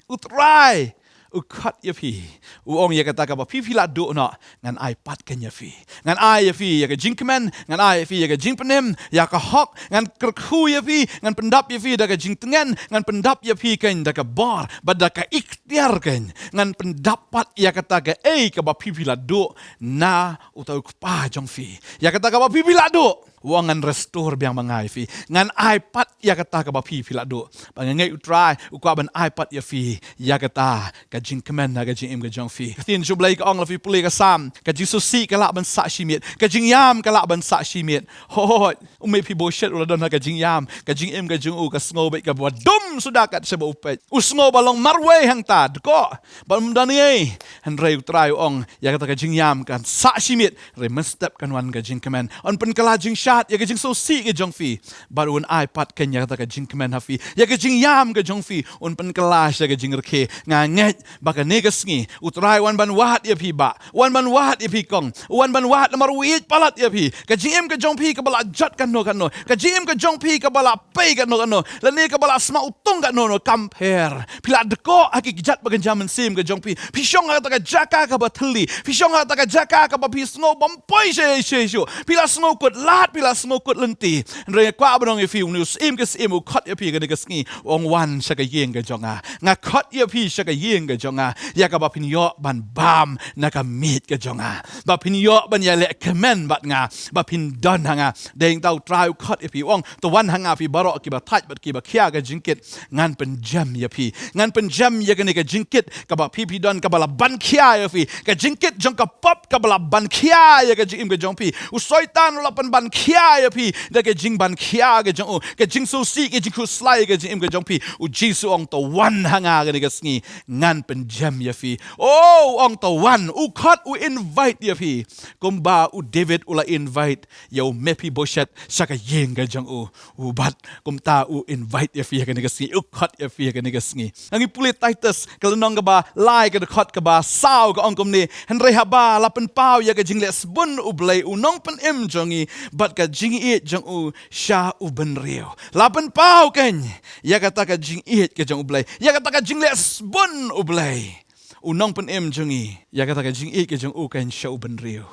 U Trai u khot ïa phi, u ong, ïa kata kaba phi phi la duh noh, ngan ai pat keiñ ïa phi. Ngan ai ïa phi ïa ka jingkmen, ngan ai ïa phi ïa ka jingpynim, ïa ka hok, ngan kyrkhu ïa phi, ngan pyndap ïa phi da ka jingtngen, ngan pyndap ïa phi keiñ da ka bor bad da ka iktiar keiñ. Ngan pyndap pat ïa kata kaei kaba phi phi la duh na uta u kpa jong phi. Ïa kata kaba phi phi la duh, u ong, ngan restore biang ma nga ïa phi. Ngan ai pat ïa kata kaba phi phi la duh. Ba nga ngeit U Trai u kwah ban ai pat ïa phi ïa kata ka jingkmen ha ka jingim ka jong phi. Ka ktien jong U Blei ka ong, la phi pule ka Salm, ka jingsngewsih ka lah ban sah shi miet, ka jingïam ka lah ban sah shi miet. Hooid, u Mephibosheth u la don ha ka jingïam, ka jingim ka jong u ka sngew beit kaba dum suda kat shaba u peit. U sngew ba long marwei hangta, dkoh, ba um don ei ei. Hynrei U Trai u ong, ïa kata ka jingïam kan sah shi miet, hynrei mynstep kan wan ka jingkmen. Yn pynkylla jingshai At ïa ka jingsngewsih ka jong phi. Bad un ai pat keiñ ïa kata ka jingkmen ha phi. Ïa ka jingïam ka jong phi. Un pynkylla sha ka jingrkhie. Nga ngeit ba kane ka sngi U Trai u wan ban wad ïa phi bah. U wan ban wad ïa phi kong. U wan ban wad namar u ïeit palat ïa phi. Ka jingim ka jong phi kaba la jot katno katno. Ka jingim ka jong phi kaba la pei katno katno. Lane kaba la sma utong katno katno, kam pher. Phi la dkoh ha ki kjat ba kynja mynsiem ka jong phi. Phi shong ha kata ka jaka kaba thylli. Phi shong ha kata ka jaka kaba phi sngew bym poi sha sha shuh. Phi la sngew kut lad, phi la sngew kut lynti. Hynrei nga kwah ban ong ïa phi, une u Syiem ki syiem u khot ïa phi kane ka sngi. U ong wan sha ka ïing ka jong nga. Nga khot ïa phi sha ka ïing ka jong nga. Ïa kaba phin ïoh ban bam na ka miej ka jong nga. Ba phin ïoh ban ïaleh kmen bad nga. Ba phin don ha nga. Dei hangta U Trai u khot ïa phi, u ong, to wan ha nga phi baroh kiba thait bad kiba khia ka jingkit. Ngan pynjem ïa phi. Ngan pynjem ïa kane ka jingkit kaba phi phi don kaba la ban khia ïa phi. Ka jingkit jong ka pop kaba la ban khia ïa ka jingim ka jong phi. U Soitan u la pynban khia ïa phi da ka jingban khia ka jong u. Ka jingsngewsih, ka jingkhuslai ka jingim ka jong phi. U Jisu u ong, to wan ha nga kane ka sngi. Ngan pynjem ïa phi. Oh, u ong, to wan. U khot, u invite ïa phi. Kumba u David u la invite ïa u Mephibosheth sha ka ïing ka jong u. U bat, kumta u invite ïa phi ha kane ka sngi, u khot ïa phi ha kane ka sngi. Ngi pule Titus, ka lynnong kaba lai, ka dkhot kaba saw, ka ong kumne: Hynrei haba la pynpaw ïa ka jingleh sbun U Blei U Nongpynim jong ngi bad ka jingïeit jong u sha u bynriew. La pynpaw keiñ ïa kata ka jingïeit ka jong U Blei, ïa kata ka jingleh sbun U Blei U Nongpynim jong ngi, ïa kata ka jingïeit ka jong u keiñ sha u bynriew.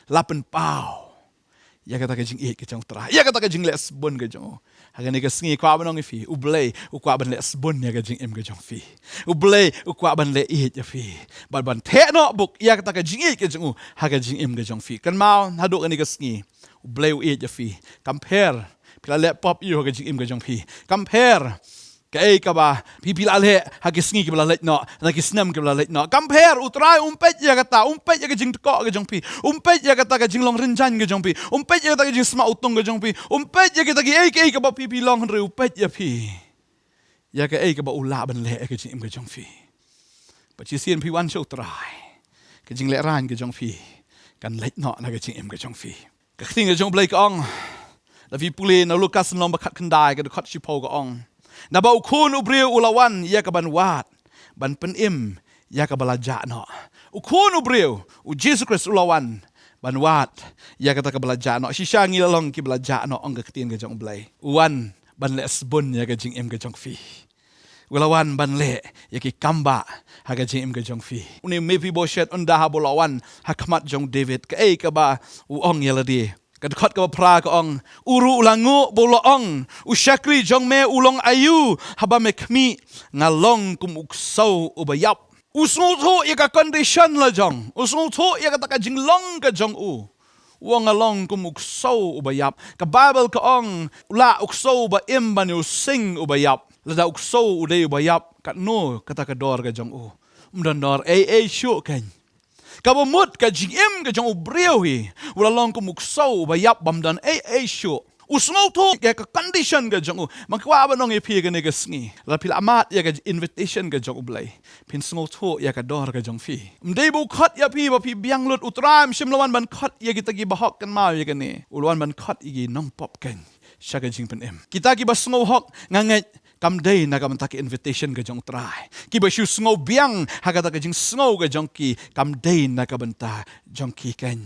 La pynpaw ïa kata ka jingïeit ka jong U Trai, ïa kata ka jingleh sbun ka jong u. Ha kane ka sngi kwah ban ong ïa phi, U Blei u kwah ban leh sbun ïa ka jingim ka jong phi. U Blei u kwah ban leh ïeit ïa phi. Bad ban theh noh buk ïa kata ka jingïeit ka jong u ha ka jingim ka jong phi. Kynmaw, haduh kane ka sngi, U Blei u ïeit ïa phi. Kam pher phi la leh pop ïa u ha ka jingim ka jong phi. Kam pher kaei kaba phi phi la leh ha ki sngi kiba la leit noh, na ki snem kiba la leit noh. Kam pher, U Trai um peit ïa kata, um peit ïa ka jingtkoh ka jong phi, um peit ïa kata ka jinglong rynjang ka jong phi, um peit ïa kata ka jingsma utong ka jong phi, um peit ïa kita kiei kiei kaba phi phi long, hynrei u peit ïa phi, ïa kaei kaba u lah ban leh ïa ka jingim ka jong phi. Bad shisien phi wan sha U Trai, ka jinglehraiñ ka jong phi kan leit noh na ka jingim ka jong phi. Ka ktien ka jong U Blei ka ong, lada phi pule na Lukas lynnong ba khatkhyndai, ka dkhot shiphew, ka ong: Naba U Khun u briew u la wan ïa kaban wad, ban pynim ïa kaba la jah noh. U Khun u briew, U Jisu Khrist, u la wan ban wad ïa kata kaba la jah noh. Shisha ngi la long kiba la jah noh, ong ka ktien ka jong U Blei. U wan ban leh sbun ïa ka jingim ka jong phi. U la wan ban leh ïa ki kambah ha ka jingim ka jong phi. Une Mephibosheth, ynda haba u la wan ha khmat jong David, kaei kaba u ong ïa lade? Ka dkhot kaba phra ka ong: U ruh u la nguh bad u la ong, u shakri jong me u long aïu, haba me khmih, nga long kum u ksew uba ïap. U sngewthuh ïa ka condition la jong, u sngewthuh ïa kata ka jinglong ka jong u. U ong, nga long kum u ksew uba ïap. Ka Baibl ka ong, u lah u ksew uba im ban ïoh sing uba ïap. Lada u ksew u dei uba ïap, katno kata ka dor ka jong u? Ym don dor ei ei shuh keiñ. Kaba mut ka jingim ka jong u briew hi, u la long kum u ksew uba ïap, bym don ei ei shuh. U sngewthuh ïa ka condition ka jong u. Nga kwah ban ong ïa phi kane ka sngi, lada phi la mad ïa ka invitation ka jong U Blei, phin sngewthuh ïa ka dor ka jong phi. Ym dei ba u khot ïa phi ba phi biang lut. U Trai um shym la wan ban khot ïa kita kiba hok, kynmaw ïa kane. U la wan ban khot ïa ki nongpop keiñ sha ka jingpynim. Kita kiba sngewhok, nga ngeit, kam dei na ka bynta ka invitation ka jong U Trai. Kiba shu sngew biang ha kata ka jingsngew ka jong ki, kam dei na ka bynta jong ki keiñ.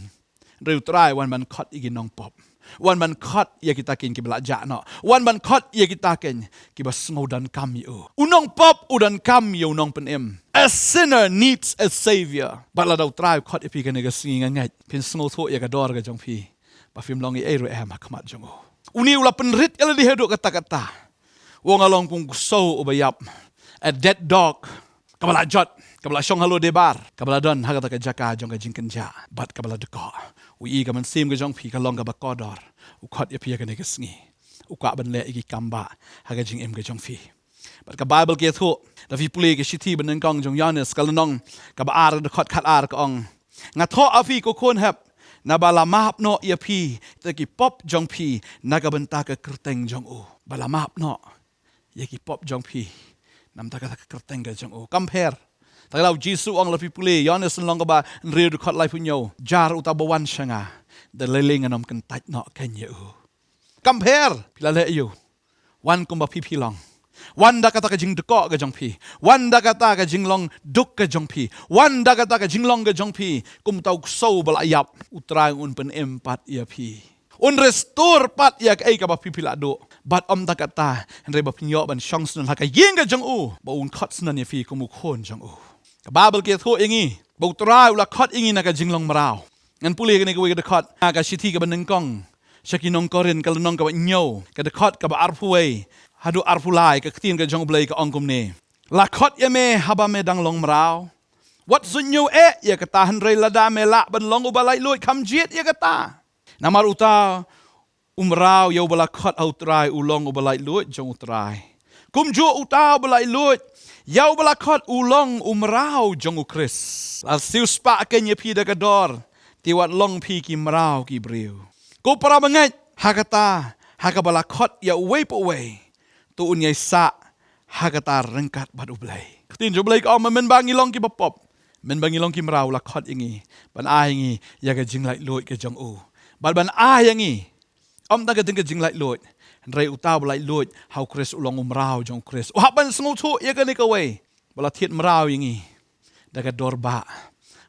Hynrei U Trai u wan ban khot ïa ki nongpop, u wan ban khot ïa kita keiñ kiba la jah noh, u wan ban khot ïa kita keiñ kiba sngew donkam ïa u. U nongpop u donkam ïa u nongpynim. A sinner needs a savior. Bad lada U Trai u khot ïa phi kane ka sngi, nga ngeit phin sngewthuh ïa ka dor ka jong phi, ba phim long ei ei ruh em ha khmat jong u. Une u la pynrit ïa lade haduh katta katta. U ong, nga long kum u ksew uba ïap, a dead dog, kaba la jot, kaba la shong halor dei bar, kaba la don ha kata ka jaka jong ka jingkynjah bad kaba la dkoh. U ïohi ka mynsiem ka jong phi ka long kaba kordor. U khot ïa phi ha kane ka sngi. U kwah ban leh ïa ki kambah ha ka jingim ka jong phi. Bad ka Baibl ka ïathuh, lada phi pule ka shithi banyngkong jong u Ïoannis, ka lynnong kaba ar, ka dkhot khatar, ka ong, nga thoh ha phi, ko khun hep, naba la map noh ïa phi ïa ki pop jong phi na ka bynta ka kyrteng jong u. Ba la map noh ïa ki pop jong phi na bynta ka kyrteng ka jong u. Kam pher. Te lada u Jisu u ong, lada phi pule Ïoannis lynnong kaba hynriew, dkhot laiphew hynñiew, jar uta ba wan sha nga, da lei lei ngan ym kyntait noh keiñ ïa u. Kam pher, phi la leh ïa u. Wan kumba phi phi long. Wan da kata ka jingdkoh ka jong phi. Wan da kata ka jinglong duk ka jong phi. Wan da kata ka jinglong ka jong phi kum uta u ksew ba la ïap. U Trai un pynim pat ïa phi. Un restore pat ïa kaei kaba phi phi la duh. Bad ym da kata, hynrei ba phin ïoh ban shong syndon ha ka ïing ka jong u, ba un khot syndon ïa phi kum u khun jong u. Ka Baibl ka ïathuh ïa ngi ba u Trai u la khot ïa ngi na ka jinglong mraw. Ngan pule kane kawei ka dkhot na ka shithi kaba nyngkong sha ki nong Korinth, ka lynnong kaba hynñiew, ka dkhot kaba arphew wei haduh arphew lai. Ka ktien ka jong U Blei ka ong kumne: La khot ïa me haba me dang long mraw. Wat suidñiew eh ïa kata, hynrei lada me lah ban long uba laitluid, kham jied ïa kata. Namar uta u mraw ïa uba la khot ha u Trai u long uba laitluid jong u Trai. Kumjuh uta uba laitluid ïa uba la khot u long u mraw jong u Khrist. La siewspah kein ïa phi da ka dor, te wat long phi ki mraw ki briew. Ko para bangeit, ha kata, ha kaba la khot ïa uwei pa uwei, to un ïai sah ha kata ryngkat bad U Blei. Ka ktien jong U Blei ka ong mynba ngi long kiba pop, mynba ngi long ki mraw, la khot ïa ngi ban ai ïa ngi ïa ka jinglaitluid ka jong u. Bad ban ai ïa ngi, ym tang ka jing ka jinglaitluid, hynrei uta uba laitluid ha u Khrist u long u mraw jong u Khrist. U hap ban sngewthuh ïa kane kawei, ba la thied mraw ïa ngi da ka dor bah.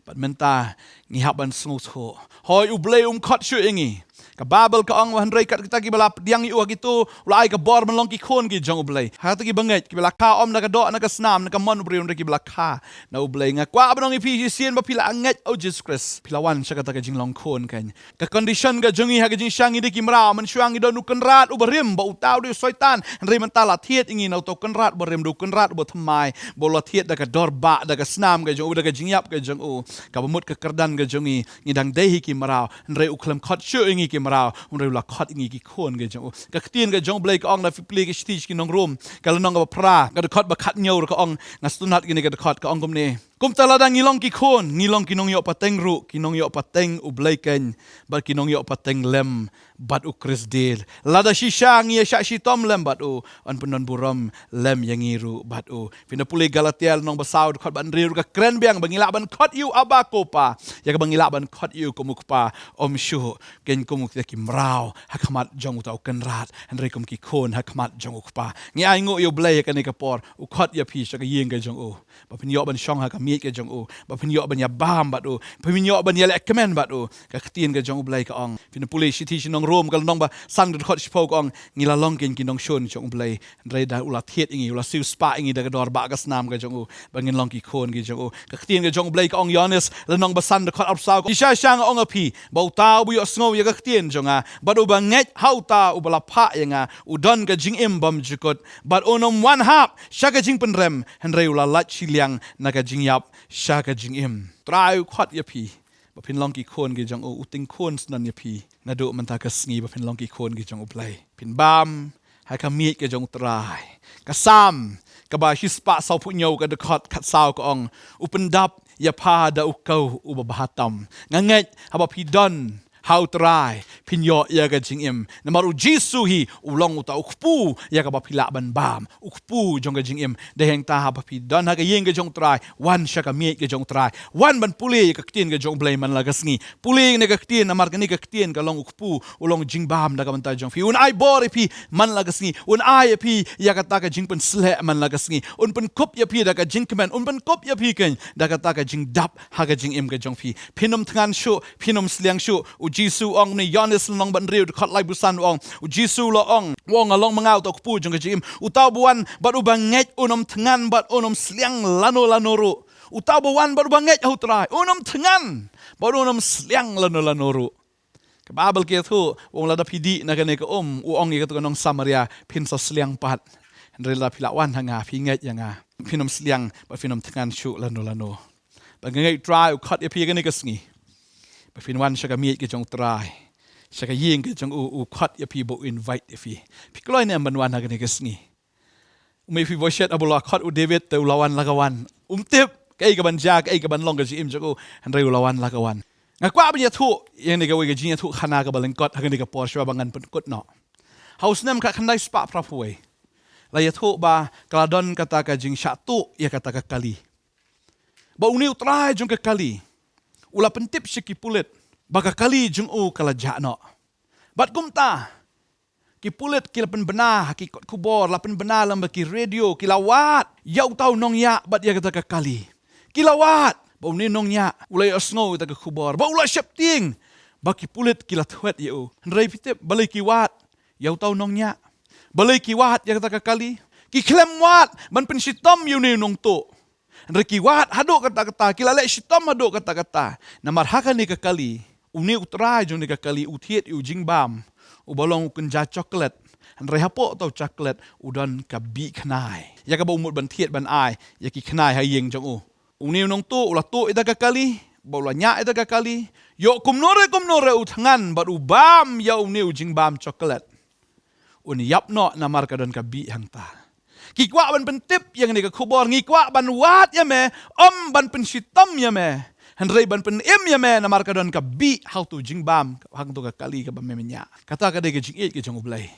Bad mynta ngi hap ban sngewthuh, hooid, U Blei um khot shuh ïa ngi. Ka Baibl ka ong ba hynrei kat kita kiba la pdiang ïa u ha kito, u la ai ka bor ban long ki khun ki jong U Blei. Ha kita ki bangeit kiba la kha, ym na ka doh na ka snam na ka mon u briew, hynrei kiba la kha na U Blei. Nga kwah ban ong ïa phi shisien ba phi la ngeit ha u Jisu Khrist, phi la wan sha kata ka jinglong khun kein. Ka condition ka jong ngi ha ka jingshisha, ngi dei ki mraw, mynshuwa ngi don u kynrad uba rim, ba uta u dei u Soitan. Hynrei mynta la thied ïa ngi na uta u kynrad uba rim, da u kynrad uba thymmai, ba u la thied da ka dor bah, da ka snam ka jong u, da ka jingïap ka jong u. Kaba mut ka kyrdan ka jong ngi, ngi dang dei hi ki mraw, hynrei u khlem khot shuh ïa ngi ki mraw, hynrei u la khot ïa ngi ki khun ka jong u. Ka ktien ka jong U Blei ka ong, lada phi plie ka shithi sha ki nong Rom, ka lynnong kaba phra, ka dkhot ba khathynñiew ruh ka ong, nga sngewtynnat ïa kane ka dkhot, ka ong kumne: Kumta lada ngi long ki khun, ngi long ki nongïoh pateng ruh, ki nongïoh pateng U Blei kein, bad ki nongïoh pateng lem bad u Khrist de. Lada shisha ngi ïa shah shitom lem bad u, yn pyndon burom lem ïa ngi ruh bad u. Phin da pule Galatia lynnong ba saw, dkhot ba hynriew ruh ka kren biang ba ngi lah ban khot ïa u Abba, Ko Pa. Ïa kaba ngi lah ban khot ïa u kum u Kpa, ym shuh kein kum kita ki mraw ha khmat jong uta u kynrad, hynrei kum ki khun ha khmat jong u Kpa. Ngi ainguh ïa U Blei ha kane ka por, u khot ïa phi sha ka ïing ka jong u, ba phin ïoh ban shong ha ka miej ka jong u, ba phin ïoh ban ïa bam bad u, ba phin ïoh ban ïa leh kmen bad u. Ka ktien ka jong U Blei ka ong, phin pule shithi sha ki nong Rom, ka lynnong ba san, ka dkhot shiphew, ka ong, ngi la long kein ki nongshun jong U Blei, hynrei da u la thied ïa ngi, u la siewspah ïa ngi da ka dor bah ka snam ka jong u, ba ngin long ki khun ki jong u. Ka ktien ka jong U Blei ka ong, Ïoannis lynnong ba san, dkhot arphew saw, ka ong, shisha shisha nga ong ha phi, ba uta uba ïohsngew ïa ka ktien jong nga bad uba ngeit ha uta uba la phah ïa nga, u don ka jingim bymjukut, bad un ym wan hap sha ka jingpynrem, hynrei u la lait shiliang na ka jingïap sha ka jingim. Trai u khot ïa phi ba phin long ki khun ki jong u, u tyngkhun syndon ïa phi naduh mynta ka sngi ba phin long ki khun ki jong U Blei. Phin bam ha ka miej ka jong U Trai. Ka Salm kaba shispah sawphew hynñiew, ka dkhot khatsaw, ka ong, u pyndap ïa pha da u ksew uba bha tam. Nga ngeit haba phi don ha U Trai, phin ïoh ïa ka jingim. Namar u Jisu hi u long uta u kpu ïa kaba phi lah ban bam, u kpu jong ka jingim. Dei hangta haba phi don ha ka ïing ka jong U Trai, wan sha ka miej ka jong U Trai, wan ban pule ïa ka ktien ka jong U Blei man la ka sngi. Pule ïa kane ka ktien, namar kane ka ktien ka long u kpu, u long jingbam da ka bynta jong phi. Un ai bor ïa phi man la ka sngi, un ai ïa phi ïa kata ka jingpynsleh man la ka sngi, un pynkup ïa phi da ka jingkmen, un pynkup ïa phi kein da kata ka jingdap ha ka jingim ka jong phi. Phin ym thngan shuh, phin ym sliang shuh. U Jisu u ong, ne Ïoannis lynnong ba hynriew, dkhot laiphew san, u ong, u Jisu u la ong, u ong, nga long ma nga uta u kpu jong ka jingim. Uta uba wan bad uba ngeit un ym thngan bad un ym sliang lano lano ruh. Uta uba wan bad uba ngeit ha U Trai un ym thngan bad un ym sliang lano lano ruh. Ka Baibl ka ïathuh, u ong, lada phi dih na kane ka um, u ong ïa katu ka nong Samaria, phin sa sliang pat. Hynrei lada phi la wan ha nga, phi ngeit ïa nga, phin ym sliang bad phin ym thngan shuh lano lano. Ba nga ngeit U Trai u khot ïa phi kane ka sngi ba phin wan sha ka miej ka jong U Trai, sha ka ïing ka jong u, u khot ïa phi, ba u invite ïa phi. Phi kloi ne em ban wan ha kane ka sngi? U Mephibosheth haba u la khot u David te u la wan la ka wan. Um tip kaei kaban jia, kaei kaban long ka jingim jong u, hynrei u la wan la ka wan. Nga kwah ban ïathuh ïa kane kawei ka jingïathuh khana kaba lyngkot ha kane ka por shuwa ba ngan pynkut noh. Ha u snem khatkhyndai spah phraphew wei, la ïathuh ba ka la don kata ka jingshah tuh ïa kata ka kali. Ba une u trai jong ka kali u la pyntip sha ki pulit ba ka kali jong u ka la jah noh. Bad kumta Ki pulit ki la pynbna ha ki kot khubor, la pynbna lyngba ki radio, ki la wad ïa uta u nongñiah bad ïa kata ka kali. Ki la wad ba une u nongñiah u la ïohsngew ïa kata ka khubor, ba u la sheptieng, ba ki pulit ki la thwet ïa u. Hynrei phi tip balei ki wad ïa uta u nongñiah? Balei ki wad ïa kata ka kali? Ki khlem wad ban pynshitom ïa une u nongtuh. Hynrei ki wad haduh katta katta, ki la leh shitom haduh katta katta. Namar ha kane ka kali, une u trai jong kane ka kali u thied ïa u jingbam uba long u kynja chocolate. Hynrei hapoh uta u chocolate u don ka bih khnai, ïa kaba u mut ban thied ban ai ïa ki khnai ha ïing jong u. Une u nongtuh u la tuh ïa kata ka kali, ba u la ñiah ïa kata ka kali, ïoh kumno re kumno re u thngan bad u bam ïa une u jingbam chocolate. Un ïap noh namar ka don ka bih hangta. Ki kwah ban pyntip ïa kane ka khubor, ngi kwah ban wad ïa me, ym ban pynshitom ïa me, hynrei ban pynim ïa me namar ka don ka bih ha uto u jingbam, ha uto ka kali kaba me ñiah. Kata ka dei ka jingïeit ka jong U Blei.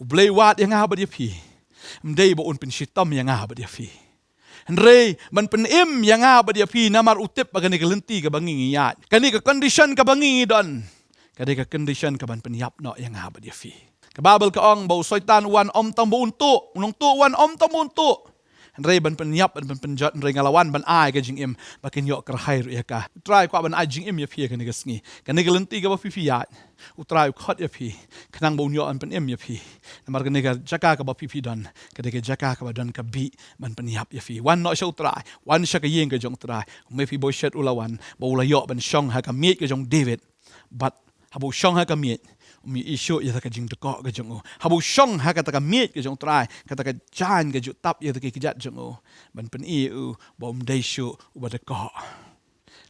U Blei u wad ïa nga bad ïa phi, ym dei ba un pynshitom ïa nga bad ïa phi, hynrei ban pynim ïa nga bad ïa phi, namar u tip ba kane ka lynti kaba ngi ngi ïaid, kane ka condition kaba ngi ngi don, ka dei ka condition kaban pynïap noh ïa nga bad ïa phi. Ka Baibl ka ong ba u Soitan u wan ym tang ba un tuh, u nongtuh u wan ym tang ba un tuh, hynrei ban pynïap, ban pynjot, hynrei nga la wan ban ai ka jingim ba kin ïoh kyrhai ruh ïa ka. U Trai u kwah ban ai jingim ïa phi ha kane ka sngi. Kane ka lynti kaba phi phi ïaid, U Trai u khot ïa phi khnang ba un ïoh ban pynim ïa phi. Namar kane ka jaka kaba phi phi don, ka dei ka jaka kaba don ka bih ban pynïap ïa phi. Wan noh sha U Trai, wan sha ka ïing ka jong U Trai. U Mephibosheth u la wan ba u la ïoh ban shong ha ka miej ka jong David. Bad haba u shong ha ka miej, um ïohi shuh ïa kata ka jingdkoh ka jong u. Haba u shong ha kata ka miej ka jong U Trai, kata ka jaiñ ka ju tap ïa kata ki kjat jong u, ban pyni ïa u ba um dei shuh uba dkoh.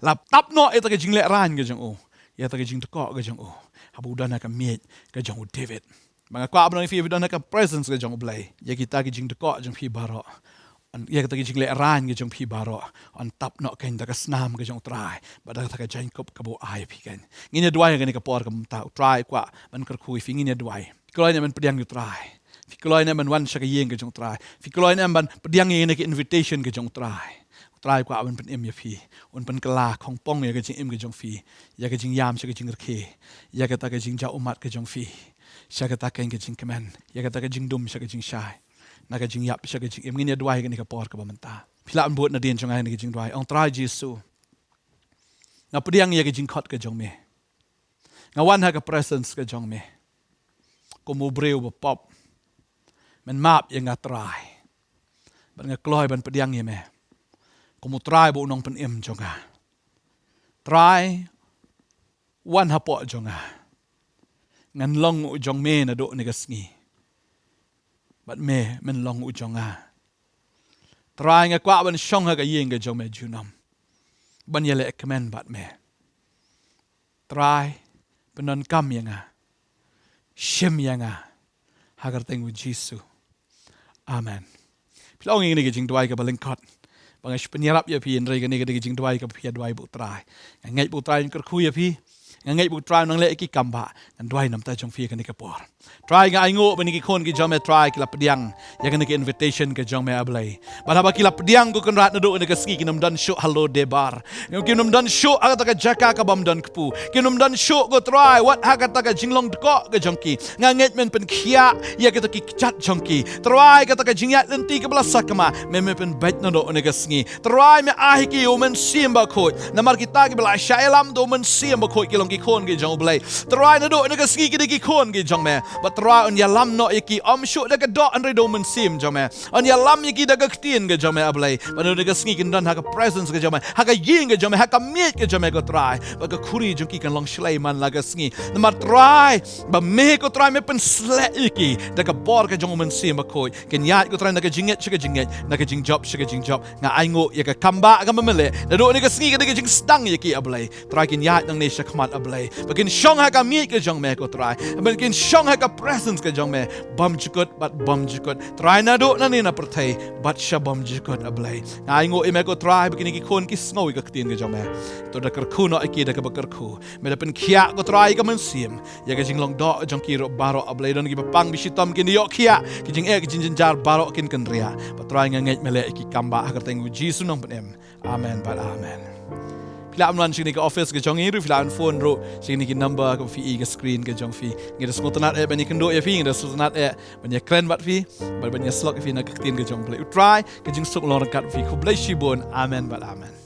La tap noh ïa kata ka jinglehrain ka jong u, ïa kata ka jingdkoh ka jong u, haba u don ha ka miej ka jong u David. Ba nga kwah ban ong ïa phi, phi don ha ka presence ka jong U Blei, ïa kita ki jingdkoh jong phi baroh, ïa kata ki jinglehrain ka jong phi baroh, yn tap noh keiñ da ka snam ka jong U Trai bad da kata ka jaiñkup kaba u ai ïa phi keiñ. Ngin ïa duwai ha kane ka por ka mynta. U Trai u kwah ban kyrkhu ïa phi, ngin ïa duwai. Phi kloi ne em ban pdiang ïa U Trai? Phi kloi ne em ban wan sha ka ïing ka jong U Trai? Phi kloi ne em ban pdiang ïa kane ka invitation ka jong U Trai? U Trai u kwah ban pynim ïa phi. Un pynkylla khongpong ïa ka jingim ka jong phi, ïa ka jingïam sha ka jingrkhie, ïa kata ka jingjaw ummat ka jong phi sha kata keiñ ka jingkmen, ïa kata ka jingdum sha ka jingshai, na ka jingïap sha ka jingim. Ngin ïa duwai ha kane ka por kaba mynta. Phi lah ban bud nadien jong nga ha kane ka jingduwai. Ong, Trai Jisu, nga pdiang ïa ka jingkhot ka jong me. Nga wan ha ka presence ka jong me kum u briew ba pop. Men map ïa nga, Trai. Bad nga kloi ban pdiang ïa me kum U Trai bad U Nongpynim jong nga. Trai, wan hapoh jong nga. Ngan long u jong me naduh kane ka sngi, bad me men long u jong nga. Trai, nga kwah ban shong ha ka ïing ka jong me junom, ban ïalehkmen bad me. Trai, pyndonkam ïa nga, shim ïa nga, ha ka kyrteng U Jisu. Amen. Phi la ong ïa kane ka jingduwai kaba lyngkot, ba nga shu pynïarap ïa phi, hynrei kane ka dei ka jingduwai kaba phi ïa duwai bad U Trai. Nga ngeit ba U Trai un kyrkhu ïa phi. Nga ngeit ba U Trai un nang leh ïa ki kam ba ngan duwai namar jong phi ha kane ka por. Trai, nga ainguh ba kine ki khun ki jong me, Trai, ki la pdiang ïa kane ka invitation ka jong me, A Blei. Bad haba ki la pdiang, ko Kynrad, naduh kane ka sngi kin ym don shuh ha Lo Debar. Kin ym don shuh ha kata ka jaka kabym don kpu. Kin ym don shuh, ko Trai, wat ha kata ka jinglong dkoh ka jong ki. Nga ngeit men pynkhiah ïa kita ki kjat jong ki. Trai, kata ka jingïaid lynti kaba la sakma, me, me pynbeit naduh kane ka sngi. Trai, me ai ha ki ïa U Mynsiem Bakhuid. Namar kita kiba la shah ïalam da U Mynsiem Bakhuid ki long ki khun ki jong U Blei. Trai, naduh kane ka sngi ki dei ki khun ki jong me. Bad Trai, un ïalam noh ïa ki, ym shuh da ka doh hynrei da U Mynsiem jong me. Un ïalam ïa ki da ka ktien ka jong me, A Blei. Bad naduh kane ka sngi kin don ha ka presence ka jong me, ha ka ïing ka jong me, ha ka miej ka jong me, ko Trai. Bad ka khuri jong ki kan long shlei man la ka sngi. Namar, Trai, ba me, ko Trai, me pynsleh ïa ki da ka bor ka jong U Mynsiem Bakhuid. Kin ïaid, ko Trai, na ka jingngeit sha ka jingngeit, na ka jingjop sha ka jingjop. Nga ainguh ïa ka kam ba kaba me leh naduh kane ka sngi, ka dei ka jingsdang ïa ki, A Blei. Trai, kin ïaid nangne shakhmat, A Blei, ba kin shong ha ka miej ka jong me, ko Trai. Ba kin shong ha ka presence ka jong me bymjukut bad bymjukut, Trai, naduh nangne na pyrthei bad sha bymjukut, A Blei. Nga ainguh ïa me, ko Trai, ba kine ki khun ki sngew ïa ka ktien ka jong me. To da kyrkhu noh ïa ki da kaba kyrkhu. Me da pynkhiah, ko Trai, ïa ka mynsiem, ïa ka jinglong doh jong ki ruh baroh, A Blei. Don kiba pang ba shitom, kin da ïoh khiah, ki jingeh ki jingjynjar baroh kin kynriah. Bad Trai, nga ngeit me leh ïa ki kam ba ha ka kyrteng U Jisu Nongpynim. Amen bad amen. Phi lah ban wan sha kane ka office ka jong ngi ruh, phi lah ban phone ruh sha kine ki number kaba phi i ha ka screen ka jong phi. Ngi da sngewtynnat eh ban ïakynduh ïa phi, ngi da sngewtynnat eh ban ïakren bad phi bad ban ïasyllok ïa phi na ka ktien ka jong U Blei. U Trai ka jingsuk long ryngkat bad phi. Khublei shibun. Amen bad amen.